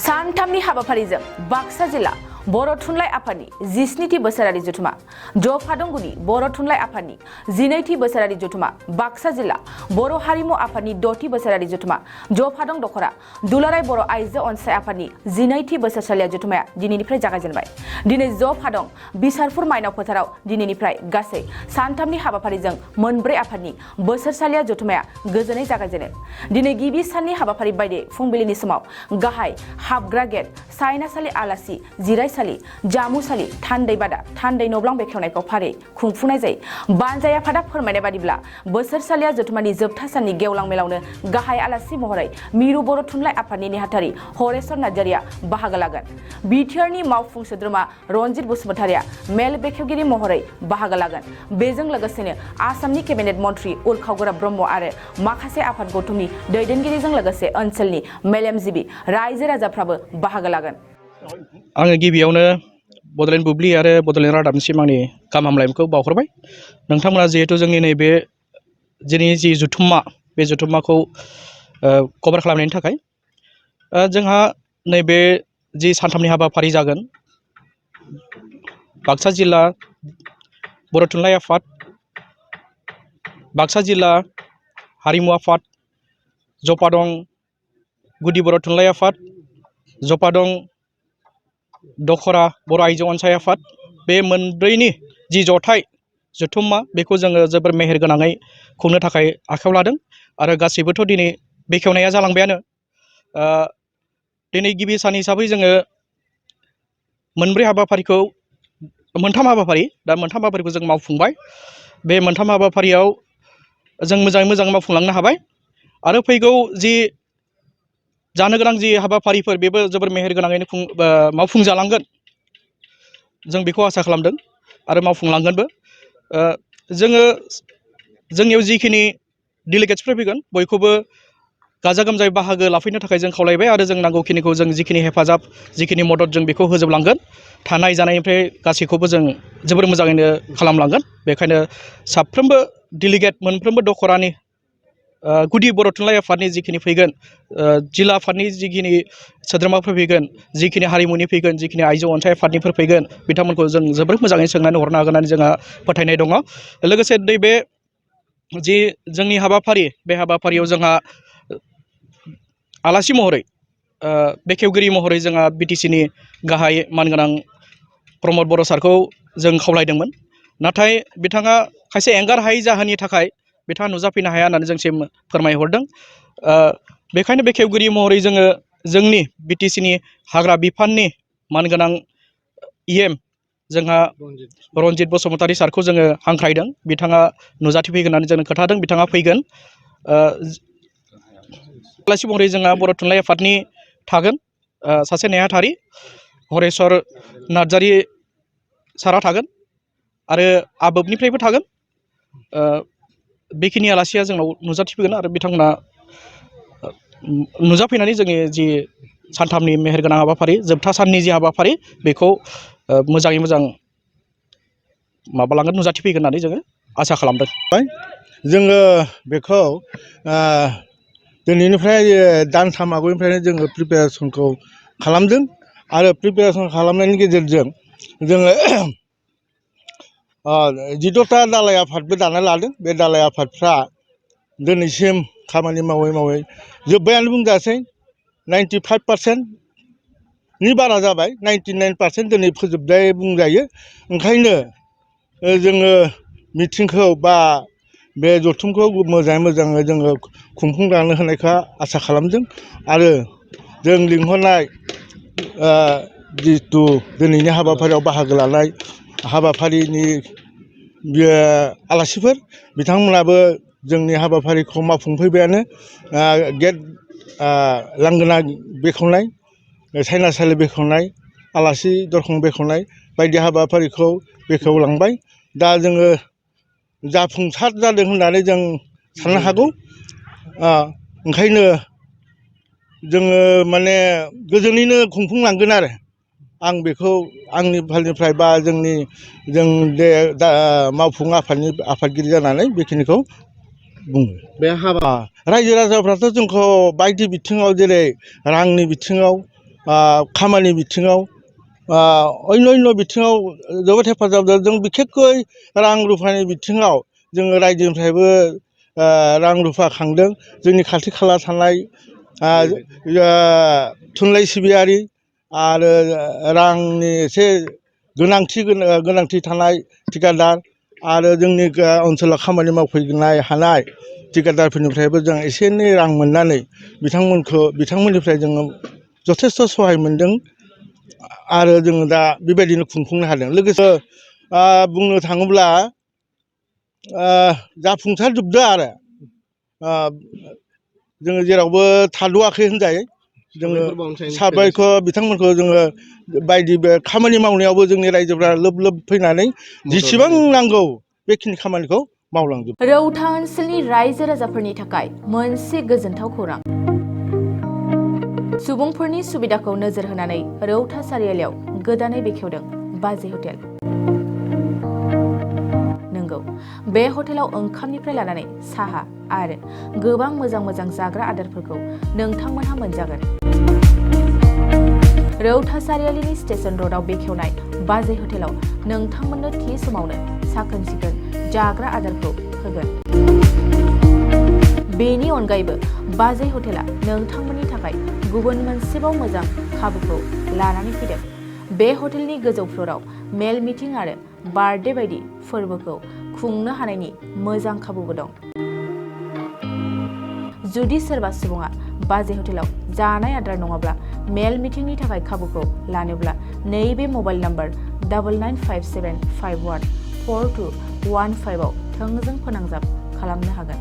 सानथामनि हाबाफारिजों बाक्सा जिल्ला बर' थुनलाइ आफादनि 17थि बोसोरारि जथुमा ज' फादंगुनि बर' थुनलाइ आफादनि 12थि बोसोरारि जथुमा बाक्सा जिल्ला बर' हारिमु आफादनि 6थि बोसोरारि जथुमा ज' फादं दखरा दुलाराय बर' आइजो अनसाय आफादनि 12थि बोसोरसालिया जथुमाया दिनैनिफ्राय जागायजेनबाय। दिनै ज' फादं बिसारपुर माइनाव फोथाराव दिनैनिफ्राय गासै सानथामनि हाबाफारिजों मोनब्रै आफादनि बोसोरसालिया जथुमाया गोजोनै जागायजेनो। दिनै गिबि साननि हाबाफारि बायदि फुंबिलिनि समाव गाहाय हाबग्रा गेट सायनासालि आलासि जिरायसालि जामुसालि थान्दै बादा थान्दै नब्लां बेखेवनायखौ फारि खुंफुंनाय जायो। बानजाय आफादा फोरमायनाय बादिब्ला बोसोरसालिया जथुमानि जोबथा साननि गेवलां मेलावनो गाहाय आलासि महरै मिरु बर' थुनलाइ आफादनि नेहाथारि हरेश्वर नार्जारिया बाहागो लागोन। बिटिआरनि मावफुं सोद्रोमा रनजित बसुमतारिया मेल बेखेवगिरि महरै बाहागो लागोन। बेजों लोगोसेनो आसामनि केबिनेट मन्त्रि उरखाव गोरा ब्रह्म आरो माखासे आफाद गौथुमनि दैदेनगिरिजों लोगोसे ओनसोलनि मेलेमजिबि रायजो राजाफ्राबो बाहागो लागोन। आङो गिबियावनो बड'लेण्ड बुब्लि आरो बड'लेण्ड रादाबनिसिम आंनि गाहाम हामलायनायखौ बावहरबाय। नोंथांमोना जिहेतु जोंनि नैबे दिनैनि जि जथुम्मा बे जथुम्माखौ कभार खालामनायनि थाखाय जोंहा नैबे जि सानथामनि हाबाफारि जागोन बाक्सा जिल्ला बर' थुनलाइ आफाद, बाक्सा जिल्ला हारिमु आफाद, जफादं गुदि बर' थुनलाइ आफाद, जफादं दखरा बर' आइजो अनसाय आफाद, बे मोनब्रैनि जि जथाय जथुम्मा बेखौ जोङो जोबोर मेहेर गोनाङै खुंनो थाखाय आखायाव लादों आरो गासैबोथ' दिनै बेखेवनाया जालांबायानो। दिनै गिबि सान हिसाबै जोङो मोनथाम हाबाफारिखौ जों मावफुंबाय। बे मोनथाम हाबाफारियाव जों मोजाङै मोजां मावफुंलांनो हाबाय आरो फैगौ जि जानो गोनां जि हाबाफारिफोर बेबो जोबोर मेहेर गोनाङैनो मावफुंजालांगोन जों बेखौ आसा खालामदों आरो मावफुंलांगोनबो। जोंनियाव जिखिनि डेलिगेट्सफोर फैगोन बयखौबो गाजा गोमजायै बाहागो लाफैनो थाखाय जों खावलायबाय आरो जों नांगौखिनिखौ जों जिखिनि हेफाजाब जिखिनि मदद जों बेखौ होजोबलांगोन। थानाय जानायनिफ्राय गासैखौबो जों जोबोर मोजाङैनो खालामलांगोन। बेखायनो साफ्रोमबो डेलिगेट मोनफ्रोमबो दखरानि गुदि बर' थुनलाइ आफादनि जिखिनि फैगोन, जिल्ला आफादनि जिखिनि सोद्रोमाफोर फैगोन, जिखिनि हारिमुनि फैगोन, जिखिनि आइजो अनसाय आफादनिफोर फैगोन, बिथांमोनखौ जों जोबोर मोजाङै सोंनानै हरनो हागोन होननानै जोंहा फोथायनाय दङ। लोगोसे नैबे जि जोंनि हाबाफारि बे हाबाफारियाव जोंहा आलासि महरै बेखेवगिरि महरै जोंहा बिटिसिनि गाहाय मानगोनां प्रमद बर' सारखौ जों खावलायदोंमोन। नाथाय बिथाङा खायसे एंगार हायै जाहोननि थाखाय बिथाङा नुजाफैनो हाया होननानै जोंसिम फोरमायहरदों। बेखायनो बेखेवगिरि महरै जोङो जोंनि बिटिसिनि हाग्रा बिफाननि मानगोनां इएम जोंहा रनजित बसुमतारि सारखौ जोङो हांख्रायदों। बिथाङा नुजाथिफैगोन होननानै जोंनो खोन्थादों, बिथाङा फैगोन। आलासि महरै जोंहा बर' थुनलाइ आफादनि थागोन सासे नेहाथारि हरेश्वर नार्जारि सारा थागोन आरो आबोबनिफ्रायबो थागोन। बेखिनि आलासिया जोंनाव नुजाथिफैगोन आरो बिथांमोना नुजाफैनानै जोंनि जि सानथामनि मेहेरगोनां हाबाफारि जोबथा साननि जि हाबाफारि बेखौ मोजाङै मोजां माबालांगोन, नुजाथिफैगोन होननानै जोङो आसा खालामदों। जोङो बेखौ दिनैनिफ्राय दानथाम आगोलनिफ्रायनो जोङो प्रिपेरेसनखौ खालामदों आरो प्रिपेरेसन खालामनायनि गेजेरजों जोङो 12टा दालाइ आफादबो दाना लादों। बे दालाइ आफादफ्रा दिनैसिम खामानि मावै मावै जोब्बायानो बुंजासै। 95%नि बारा जाबाय, 99% दिनै फोजोबबाय बुंजायो। ओंखायनो जोङो मिटिंखौ बा बे जथुमखौ मोजाङै जोङो खुंफुंलांनो होनायखौ आसा खालामदों आरो जों लिंहरनाय जिथु दिनैनि हाबाफारियाव बाहागो लानाय हाबाफारिनि आलासिफोर बिथांमोनाबो जोंनि हाबाफारिखौ मावफुंफैबायानो। गेट लांगोना बेखेवनाय, सायनासालि बेखेवनाय, आलासि दरखं बेखेवनाय बायदि हाबाफारिखौ बेखेवलांबाय। दा जोङो जाफुंसार जादों होननानै जों साननो हागौ। ओंखायनो जोङो माने गोजोनैनो खुंफुंलांगोन आरो आं बेखौ आंनि फालनिफ्राय बा जों बे मावफुं आफादनि आफादगिरि जानानै बेखिनिखौ बुङो। रायजो राजाफ्राथ' जोंखौ बायदि बिथिङाव जेरै रांनि बिथिङाव खामानि बिथिङाव अन्य बिथिङाव जोबोद हेफाजाब होदों। जों बिखेखकै रां रुफानि बिथिङाव जोङो रायजोनिफ्रायबो रां रुफा खांदों। जोंनि खाथि खाला थानाय थुनलाइ सिबियारि आरो रांनि एसे गोनांथि थानाय थिखादार आरो जोंनि ओनसोलाव खामानि मावफैनाय हानाय थिखादारफोरनिफ्रायबो जों एसे एनै रां मोननानै बिथांमोननिफ्राय जोङो जथेस्थ' सहाय मोनदों आरो जोङो दा बेबायदिनो खुंफुंनो हादों। लोगोसे बुंनो थाङोब्ला जाफुंसारजोबदो आरो जोङो जेरावबो थाद'आखै होनजायो। जोङो साबायखर बिथांमोनखौ जोङो बायदि बे खामानि मावनायावबो जोंनि रायजोफ्रा लोब लोब फैनानै जेसेबां नांगौ बेखिनि खामानिखौ मावलांजोबो। रौता ओनसोलनि रायजो राजाफोरनि थाखाय मोनसे गोजोनथाव खौरां। सुबुंफोरनि सुबिदाखौ नोजोर होनानै रौता सारियालियाव गोदानै बेखेवदों बाजै हटेल। नंगौ, बे हटेलाव ओंखामनिफ्राय लानानै साहा आरो गोबां मोजां जाग्रा आदारफोरखौ नोंथांमोनहा मोनजागोन। रौता सारियालिनि स्टेशन र'डआव बेखेवनाय बाजै हटेलाव नोंथांमोननो थि समावनो साखोन सिखोन जाग्रा आदारखौ होगोन। बेनि अनगायैबो बाजै हटेला नोंथांमोननि थाखाय गुबुन मोनसेबाव मोजां खाबुखौ लानानै फैदों। बे हटेलनि गोजौ फ्ल'राव मेल मिटिं आरो बार्थडे बायदि फोरबोखौ खुंनो हानायनि मोजां खाबुबो दं। जुदि सोरबा सुबुङा बाजै हटेलाव जानाय आदार नङाब्ला मेल मिटिंनि थाखाय खाबुखौ लानोब्ला नैबे मबाइल नम्बर 9957514215 आव थोंजों फोनांजाब खालामनो हागोन।